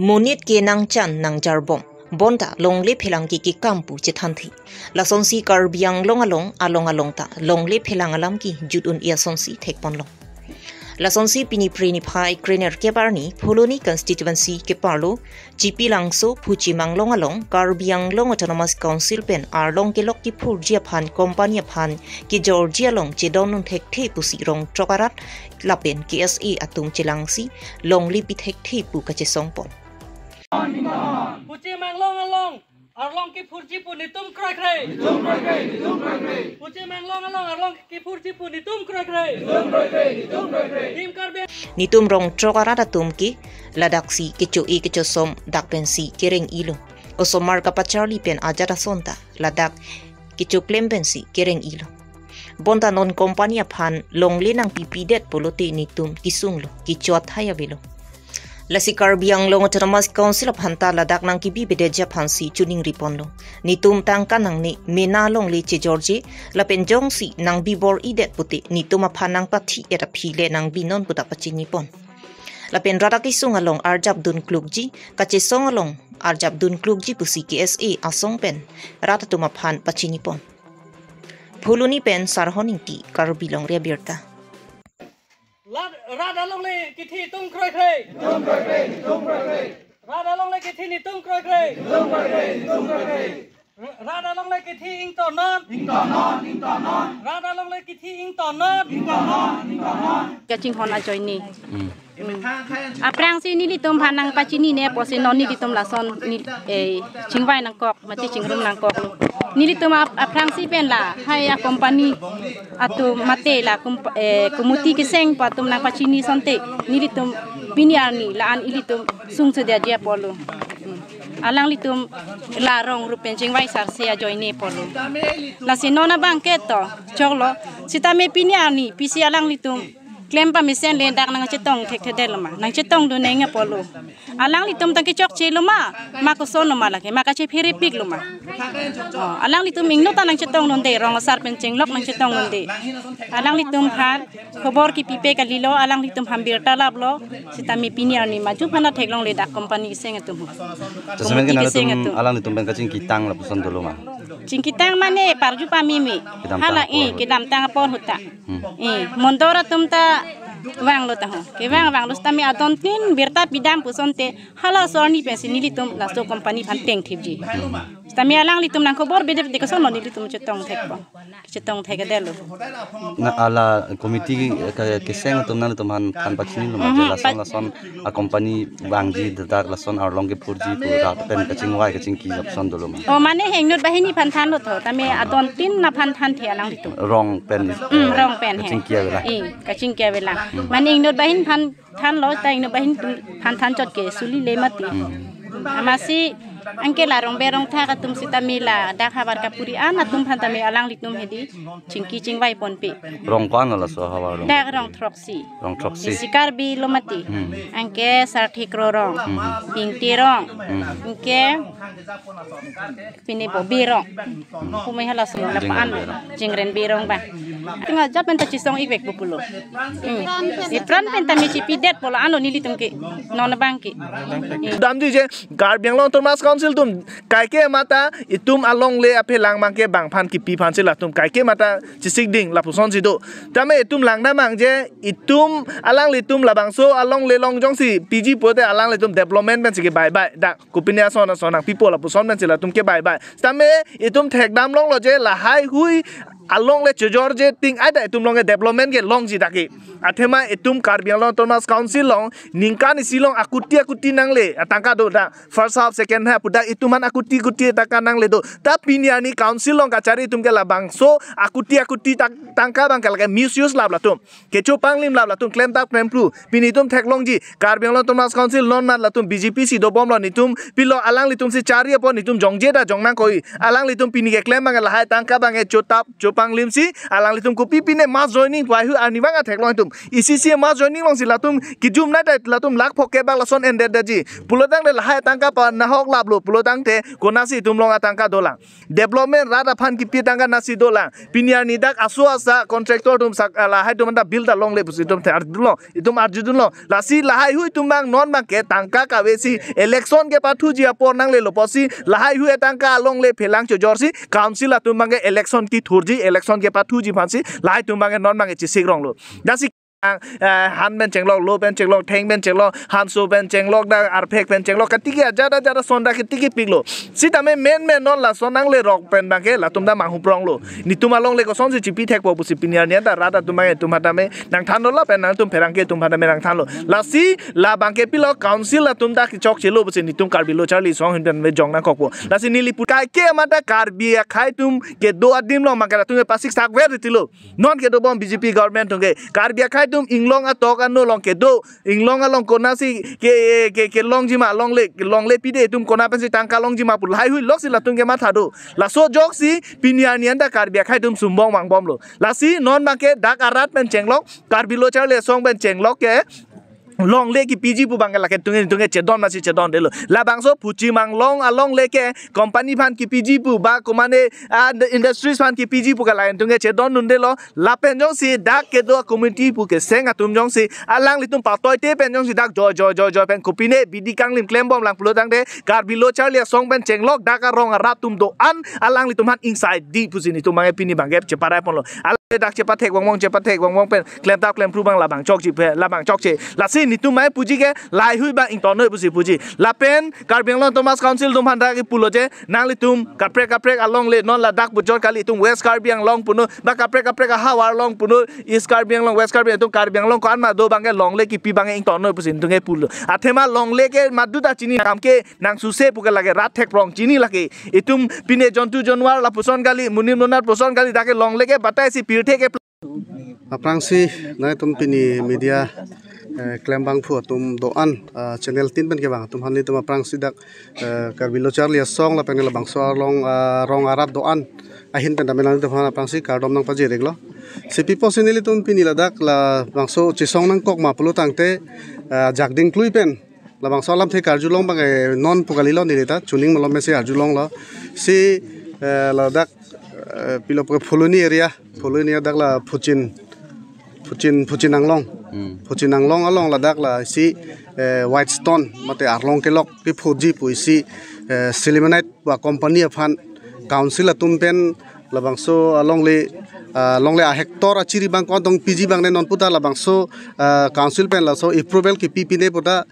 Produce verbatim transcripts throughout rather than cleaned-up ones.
Monit ke nangchan nangjarbom. Bonta longle phelang ke kekam pu chethanthi. Lasonsi Karbi Anglong along along along ta longle phelang alam ke jut un-e asonsi thekponlong. Lasonsi pini Phre niphai krenerkep arni Phuloni constituency keparlo Chipilangso Phuchim Anglong along Karbi Anglong Autonomous Council pen arlong kelok kephurji aphan company aphan kejorji along chedon un thekthe pusi rong throk arat lapen K S A atum chelangsi longle pi thekthe pu kachesongpon. Phuchim Anglong along arlong kephurji pu netum kroikre. Phuchim Anglong along arlong kephurji pu netum kroikre. Tim Karbi Netum rong throk arat atum ke ladaksi kecho-e kechosom dak pensi kereng-ilo. Osomar kapacharli pen ajat ason ta ladak kechoklem pensi kereng-ilo. Bonta non company aphan longle nangpipidet pulote netum kesunglo, kecho athai avelo. Lasi Karbi Anglong Autonomous Council aphan ta ladak nangkebibedet aphansi choningriponlo. Netum tangka nangne mena longle chejorje lapen jongsi nangbibor-idet pute netum aphan nangpathi-et aphi le nangbinon pu ta pachinipon. Lapen rat akesung along arjap dunklukji, kachesong along arjap dunklukji pusi K S A asong pen rat atum aphan pachinipon. Phuloni pen Sarhon Ingti, Karbi Longri Abirta. Rat, rat alongle kithi tum kroikre. Rat alongle kithi netum kroikre. Rat alongle kithi ingtonnon. Rat alongle kithi ingtonnon. Kachinghon ajoine. Hmm. Aphrangsi nelitum aphan nangpachinine pusi non nelitum lason ni, eh, chingvai nangkok, mate chingrum nangkok. Nelitum ap-, aphrangsi pen lahai acompany atum mate la kum-, eh, committee keseng pu atum nangpachini asonte nelitum pini arni la-an ilitum sungsedeji apotlo. Hmm. Alanglitum la rong rup pen chingvai sarse ajoine apotlo. Lasi non abangke to choklo. Sitame pini arni pisi alanglitum klem pamesen le dak nangchetong thekthedetlo ma, nangchetongdun neng apotlo. Alanglitum tangke chokchelo ma, ma kosonlo ma lake, ma kachepherepiklo ma. Oh, alanglitum ingno ta nangchetongdunde, rong asar pen chenglok nangchetongdunde. Alanglitum aphan khobor kepipe kalilo, alanglitum aphan birta laplo, sitame pini arni maju aphan theklongle dak company keseng atum. Jasemet ke committee keseng nangtum atum. Alanglitum pen kachingkitang lapuson dolo ma. Chingkitang mane parju pameme. Kedamtang hala apor eh ahut. Kedamtang apor ahut ta. Hmm. Eh, mondor atum ta vanglo ta ho. Kevang vanglo sitame adontin birta pidam pu asonte halaso arni pensi nelitum laso company aphan tengthipji. Hmm. Sitame alanglitum nangkhobor bedet te kosonlo nelitum chetong thekpo. Chetong thekthedetlo. Na hala committee ke, keseng atum nangtum aphan than pachinilo ma. Mhm, je lason pa- lason acompany vangji dak lason arlong kephurji pu rat pen kachingvai kachingki lapuson dolo ma. Oh, mane hengnut banghini aphan thanlo to, tame adontin aphan thanthe alanglitum. Rong pen. Hmm, rong pen he. Kachingki avelang. Eh, kachingki avelang. Hmm. Mane hengnut banghini aphan thanlo, ta hengnut banghini atum aphan than chot ke suli le mati. Hmm. Amatsi anke la rong berong thak atum sitame ladak havar kapuri an atum aphan tame alanglitum hedi chingki chingvai ponpe. Rong ko-an laso havar rong? Dak rong throksi. Rong throksi. Isi Karbi lo mati. Hmm. Anke Sarthi Kro rong. Hmm. Ingti rong. Hmm. Anke pini Bobi rong. Kumai halaso lapu-an. Jingren Bey rong. Jingren Bey rong ba. Tinggal jat pen ta chisong-ikvek pulo. Hmm. Ipran pen tame chipidetpo la-anlo nelitum ke. Non abangke. Damji je Karbi Anglong Autonomous Council atum kaike mata itum alongle aphelang abangke bang aphan kipi aphansi latum kaike mata chisikding lapusonsi do. Tame itum langdamnang je itum alanglitum labangso alongle long jongsi piji pute alanglitum development pensi kebaibai. Dak kopine ason ason nangpipo lapuson pensi latum kebaibai. Sitame itum thekdam longlo je lahai hui alongle chejorje ting ai ta itum along development ke longji dak ke. Athema itum Karbi Anglong Autonomous Council along ningkan isi along akuti akuti nangle atangka do dak. First half, second half, dak itum aphan akuti akuti atangka nangle do. Ta pini arni council along kachari atum ke labangso akuti akuti tang-, tangka abangke lake misuse lap latum. Kecho panglim lap latum klemtap klemphru. Pini itum theklongji Karbi Anglong Autonomous Council non mat latum B J P si dobomlo netum pilo alanglitum si chari apot netum jongje ta jongnang koi. Alanglitum pini keklem abangke lahai tangka abangke chotap chop panglim si, alanglitum kopi pine mass joining pu haihui arnivang atheklong atum. Isi isi mass joining along si latum kejum nai dai latum lakh phongo ke bak lason endetji. Pulotangte lahai atangka panahok laplo pulotangte konatsi itum along atangka dolang. Development rat aphan kipi atangka nasi dolang. Pini arni dak aso asa contractor atum sak lahai atum anta bill ta longle pusi itum the arjulong. Itum arjudunlo. Lasi lahaihui atum abang non abangke tangka kave si election kepathuji apor nanglelo pusi lahaihui atangka alongle phelang chojor si council atum abangke election kethurji, election kepathuji aphansi lahai atum abangke non abangke chesik ronglo. Lasi ang, eh, han pen chenglok, lo pen chenglok, theng pen chenglok, hanso pen chenglok, dak arphek pen chenglok, katiki ajat ajat ason dak katiki piklo. Sitame men men non lason nanglerok pen abangke latum ta manghupronglo. Netum alongle kosonsi chipi thekpo pusi pini arni anta rat atum abangke itum phan tame nangthanlo lapen nangtum pherangke atum phan tame nangthanlo. Lasi labangke pilo council atum ta kechokchelo pusi netum Karbi Lo Charli Asong ahin pen me jong nangkokpo. Lasi neli pu kaike amat ta Karbi akhei atum kedo adim along abangke latum ke pasik sakver titilo. Non kedobom B J P government atum ke Karbi akhei atum inglong atok ano along kedo, inglong along konatsi ke, ke, kelongjima longle, longle pide itum kona pensi tangka longjima pu lahaihui lok si latum kematha do. Laso ajoksi pini arni anta Karbi akhei atum sumbong vangbomlo. Lasi non abangke dak arat pen chenglok, Karbi Lo Charli Asong pen chenglok ke longle kipiji pu abangke lake tungin tungin chedon masi chedondetlo. Labangso Phuchim Anglong alongle ke company aphan kipiji pu ba komane, ah, industries aphan kipiji pu ke lake tungin chedondundetlo. Lapen jongsi dak kedo community pu keseng atum jongsi alanglitum patoite pen jongsi dak joi joi joi joi pen kopine bidi kanglim klembomlang pulotangte Karbi Lo Charli Asong pen chenglok dak arong arat atum do-an alanglitum aphan ingsai di pusi netum abangke pini abangke cheparai ponlo. Alanglitum dak chepathek vangvong chepathek vangvong pen klemtap klemphru abang labang chokche pen labang chokche. Lasi netum mai puji ke lahaihui abang ingtonnoi pusi puji. Lapen Karbi Anglong Autonomous Council atum aphan dak kipulo je nanglitum kaprek kaprek alongle non ladak bujor kali itum West Karbi Anglong punon ba kaprek kaprek ahavar along punon East Karbi Anglong, West Karbi Anglong, itum Karbi Anglong ko-an ma do abangke longle kipi abangke ingtonnoi pusi netum ke pulo. Athema longle ke madu ta chini kam ke nangsuse pu ke lake rat thekprong chini lake. Itum pine jontu jonwar lapuson kali, monit monat puson kali dak ke longle ke batai si pirthe ke. Aphrangsi nangtum pini media, eh, klembangphu atum do-an, ah, channel tin pen kevang atum aphan nelitum aphrangsi dak, eh, Karbi Lo Charli Asong lapen labangso along, ah, rong arat do-an ahin pen tame nangtum aphan aphrangsi kardom nangpajir-iklo. Si pi pusi nelitum pini ladak labangso chesong nangkok ma pulotangte, ah, jakding klui pen labangso alamthe karjulong abangke non pu kalilo neli ta chuning malom mesi arjulonglo. Si, eh, ladak, eh, pilo pu ke Phuloni area, Phuloni dak la Phuchin, Phuchin, Phuchin Anglong. Hmm. Phuchin Anglong along ladak la isi, eh, Whitestone mate arlong kelok kephoji pu isi, eh, Silimanite ba company aphan council atum pen labangso alongle, ah, longle a hectare achiri abang ko-an tong piji abang ne non puta labangso, ah, council pen laso approval kipi pine puta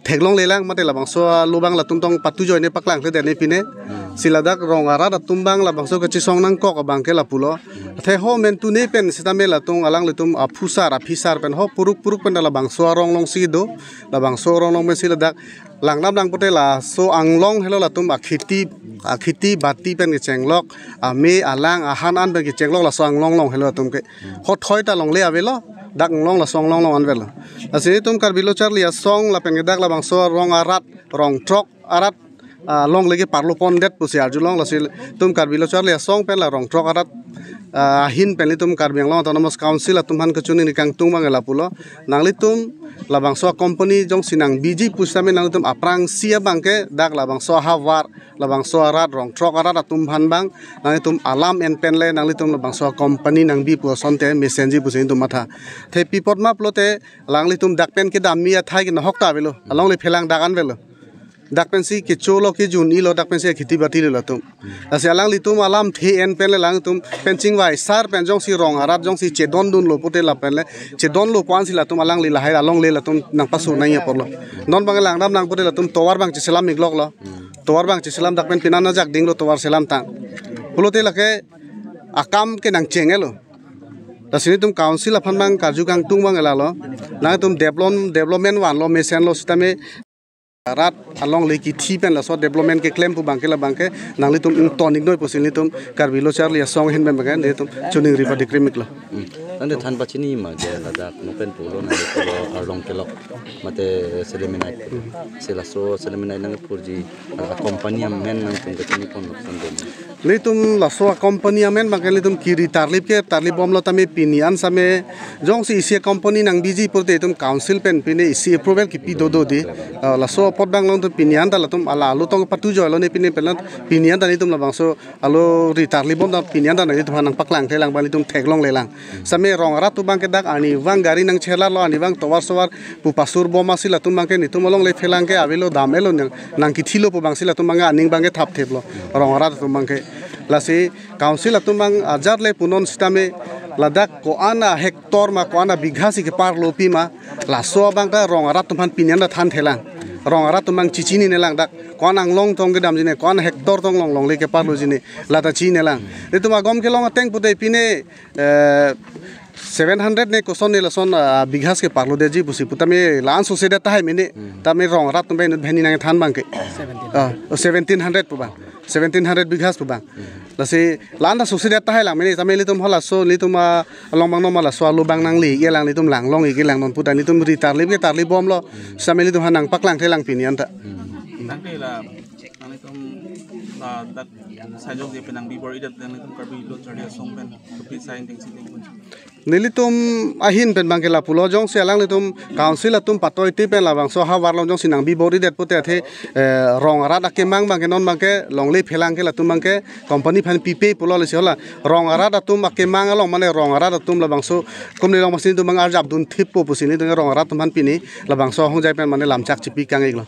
theklonglelang mate labangso alo abang latum tong patu joine paklang kledetne pine. Hmm. Si ladak rong arat atum abang labangso kachesong nangkok abangke lapulo. Athe ho men tune pen sitame latum alanglitum aphusar aphisar pen ho puruk puruk pen labangso arong along si do. Labangso arong along pen si ladak langdam lang pute laso anglong helo latum akheti, akheti bati pen kechenglok, ame alang ahan an pen kechenglok laso anglong along helo latum ke. Hothoi ta longle avelo, dak anglong laso anglong along an avelo. Lasi itum Karbi Lo Charli Asong lapen ke dak labangso rong arat, rong throk arat, ah, longle keparlo pondet pusi arjulong. Lasi itum Karbi Lo Charli Asong pen la rong throk arat, ah, ahin pen itum Karbi Anglong Autonomous Council atum aphan kachuningri kangtung abang lapulo. Nanglitum labangso company jongsi nangbiji pusitame nanglitum aphrangsi abangke dak labangso ahavar, labangso arat, rong throk arat atum aphan abang nanglitum alam en pen le nanglitum labangso company nangbi pu asonte mesenji pusi itum matha. Athe pi apot ma pulote alanglitum dak pen kedamji athai ke nahok ta avelo. Alongle phelang dak an avelo. Dak pensi kecholo kejun-ilo, dak pensi kheti batilo latum. Lasi alanglitum alamthe en pen le alangtum pen chingvai sar pen jongsi rong arat jongsi chedondunlo pute lapen le chedonlo pu-an si latum alangli lahai alongle latum nangpasu nangji apotlo. Non abang langdam lang pute latum tovar abang cheselam-ikloklo. Tovar abang cheselam dak pen pini an ajak dinglo tovar selamtang. Pulote lake akam ke nangcheng-elo. Lasi nelitum council aphan abang karju kangtung abang lalo. Nangtum develop-, development vanlo mesenlo sitame Rat alongle kithi pen laso development keklem pu abangke labangke nanglitum ingtonik noi pusi nelitum Karbi Lo Charli Asong ahin pen abangke nelitum choningri padikrimiklo. Hmm. Tangte than pachini ma ke ladak non pen pulo nangli pulo arlong kelok mate siliminai. Si laso siliminai nangkepurji a company amen nangtum kachini pon noksan dun. Nelitum laso a company amen abangke nelitum kiri tarlip ke tarlip bomlo tame pini an same jongsi isi company nangbiji pute itum council pen pine isi approval kipi dodo di. Ah, laso apot abang along tu pini an ta latum ala alu tong patu joilo ne pine pelan pini an ta nelitum labangso alu ri tarlip bom ta pini an ta nelitum aphan nangpaklang thelang abang nelitum theklonglelang. Same rong arat atum abangke dak arnivang gari nangchelarlo, arnivang tovar sovar pu pasur bom asi latum abangke nelitum alongle phelang ke avelo dam-elo nang, nangkithilo pu abangsi latum abangke aning abangke thaptheplo rong arat atum abangke. Lasi council atum abang ajat le punon sitame ladak ko-an a hectare ma ko-an a bigha si keparlopi ma laso abang ta rong arat atum aphan pini an ta than thelang. Rong arat atum abang chichinine lang dak ko-an anglong tong kedamjine, ko-an hectare tong longlongle keparlojine, lata chinelang. Nelitum agom kelong ateng pute pine eh, seven hundred ne koson ne lason ah, bighas keparlodetji pusi pu tame la-an sose det tahai mene. Hmm. Tame rong arat atum pen inut banghini nangthan abangke. Seventeen. Ah, oh, seventeen hundred pu abang. Seventeen hundred bighas pu abang. Hmm. Lasi la-an ta sose det tahai lang mene tame nelitum halaso nelitum ah, along abang non ma laso alu abang nangle-iklang nelitum langlong-iklang non pu ta nelitum ri tarlip ke tarlip bomlo. Same nelitum aphan nangpaklang thelang pini an ta. Hmm. Tangte la, nanglitum, ah, dak sajok je penang bibor idat nanglitum Karbi Lo Charli Asong pen, kopi sai ingdeng si deng pun. Nelitum ahin pen abangke lapulo jongsi alanglitum council atum patoiti pen labangso havar along jongsi nangbi bor-idet pute athe, eh, rong arat akemang abangke non abangke longle phelang ke latum abangke company aphan pipe pulo lesi hala rong arat atum akemang along mane rong arat atum labangso kumne long masi nelitum abang arjap dunthippo pusi nelitum rong arat atum aphan pini labangso ahongjai pen mane lamchak chipi kang-iklo.